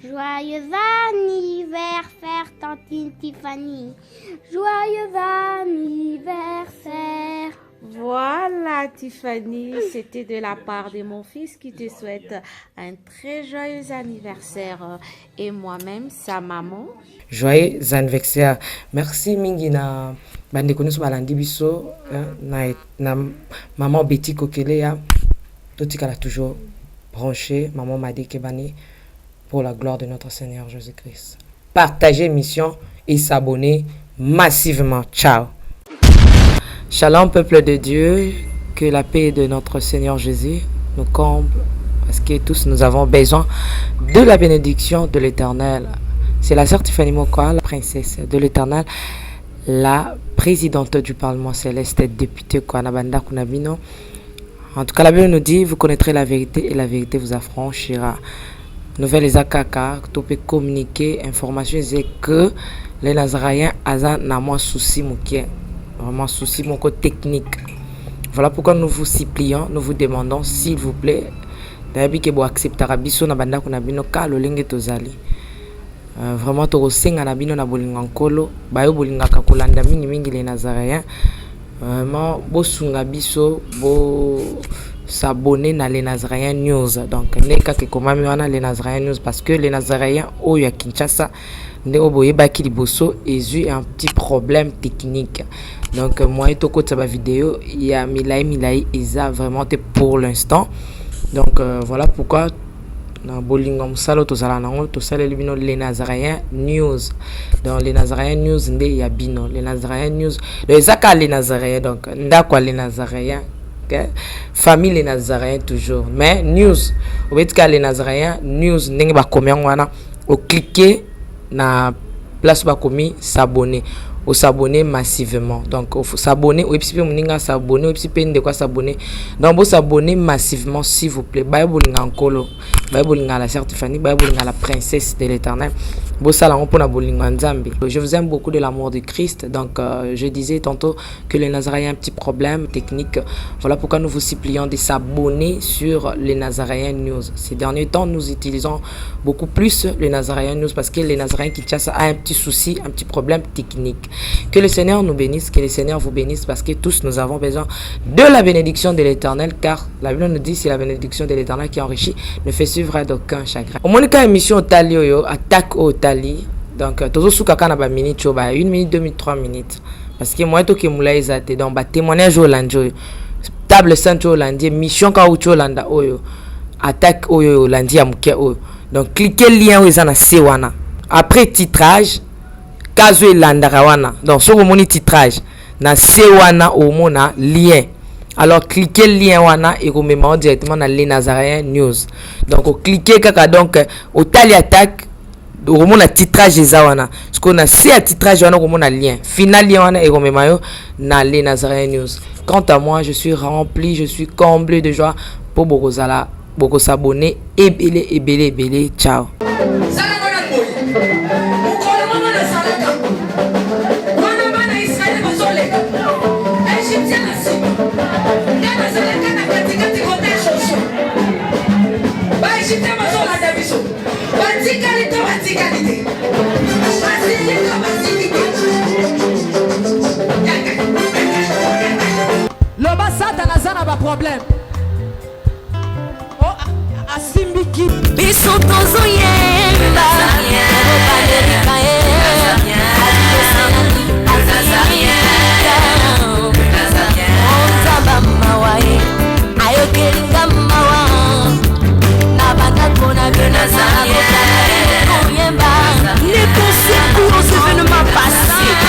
Joyeux anniversaire, tantine Tiffany. Joyeux anniversaire. Voilà Tiffany, c'était de la part de mon fils qui te souhaite un très joyeux anniversaire et moi-même sa maman. Joyeux anniversaire. Merci mingi na bandeko nyonso balandi biso na, na maman Betty Kokeleya. Totikala toujours branché, maman Madi Kebani, pour la gloire de notre Seigneur Jésus-Christ. Partagez mission et s'abonner massivement. Ciao. Shalom peuple de Dieu, que la paix de notre Seigneur Jésus nous comble parce que tous nous avons besoin de la bénédiction de l'Éternel. C'est la sœur Tiffany Mokwa, la princesse de l'Éternel, la présidente du Parlement céleste, députée Kwanabanda Kunabino. En tout cas, la Bible nous dit, vous connaîtrez la vérité et la vérité vous affranchira. Nouvelle eza kaka, to peut communiquer, information c'est que les Nazaréens aza na mwa souci mokie, vraiment souci moko technique. Voilà pourquoi nous vous supplions, nous vous demandons s'il vous plaît, nayebi ke boacceptaka biso na bandako na bino ka lolenge tozali. Vraiment tokosenga na bino na bolingo ya Nkolo, bayo bolingaka kolanda mingi mingi les Nazaréens, vraiment bosunga biso bo s'abonner na les Nazaréens News. Donc nde kaka ekomami wana les Nazaréens News parce que les Nazaréens oyo ya Kinshasa nde oyo boyebaki liboso ezwi un petit problème technique. Donc moyen tokotisa ba vidéo ya milai milai eza vraiment te pour l'instant. Donc voilà pourquoi na bolingo ya mosala oyo tozala nango tosaleli bino les Nazaréens News. Donc les Nazaréens News nde ya bino, les Nazaréens News. Donc eza kaka les Nazaréens, donc ndako ya les Nazaréens, okay? Famille les Nazaréens toujours, mais news obeti kaka les Nazaréens News ndenge bakomi yango wana, oclique na place bakomi s'abonner, os'abonner massivement. Donc s'abonner, oyebisi mpe moninga s'abonner, oyebisi mpe ndeko as'abonner. Donc bos'abonner massivement s'il vous plaît. Baye bolinga Nkolo, baye bolinga la sœur Tiffany, baye bolinga la princesse de l'Éternel, bosala yango mpona bolingo ya Nzambe. Je vous aime beaucoup de l'amour de Christ. Donc je disais tantôt que les Nazaréens un petit problème technique. Voilà pourquoi nous vous supplions de s'abonner sur les Nazaréens News. Ces derniers temps, nous utilisons beaucoup plus les Nazaréens News parce que les Nazaréens Kinshasa a un petit souci, un petit problème technique. Que le Seigneur nous bénisse, que le Seigneur vous bénisse, parce que tous nous avons besoin de la bénédiction de l'Éternel, car la Bible nous dit c'est la bénédiction de l'Éternel qui enrichit, ne fait suivre d'aucun chagrin. Omonika émission otali oyo, attaque otali. Donc tozosuka kaka na ba minutes oyo, ba 1 minute, 2 minutes, 3 minutes. Parce que moi toke mula eza te. Donc ba témoignage oyo olandi oyo, table sainte oyo olandi, mission kaka uti olanda oyo, attaque oyo olandi ya moke oyo. Donc cliquez lien oyo eza na se wana. Après titrage, kazo elandaka wana. Donc soki omoni titrage na se wana, omona lien. Alors cliquez lien wana, ekomema directement na les Nazaréens News. Donc ocliquer kaka, donc otali attaque, okomona titrage eza wana. Sikoyo na se ya titrage wana okomona lien final, lien wana ekomema yo na les Nazaréens News. Quant à moi, je suis rempli, je suis comblé de joie mpo bokozala bokos'abonner ebele ebele ebele. Ciao. Mokolo moko nazalaka wana, bana Israele bazoleka, Égyptien na nsima, nga nazalaka na katikati kote Josue. Baégyptien bazolanda biso, batikali to batikali te, basili to basili te. Loba Satana aza na baproblème. Asimbiki biso tozoyemba.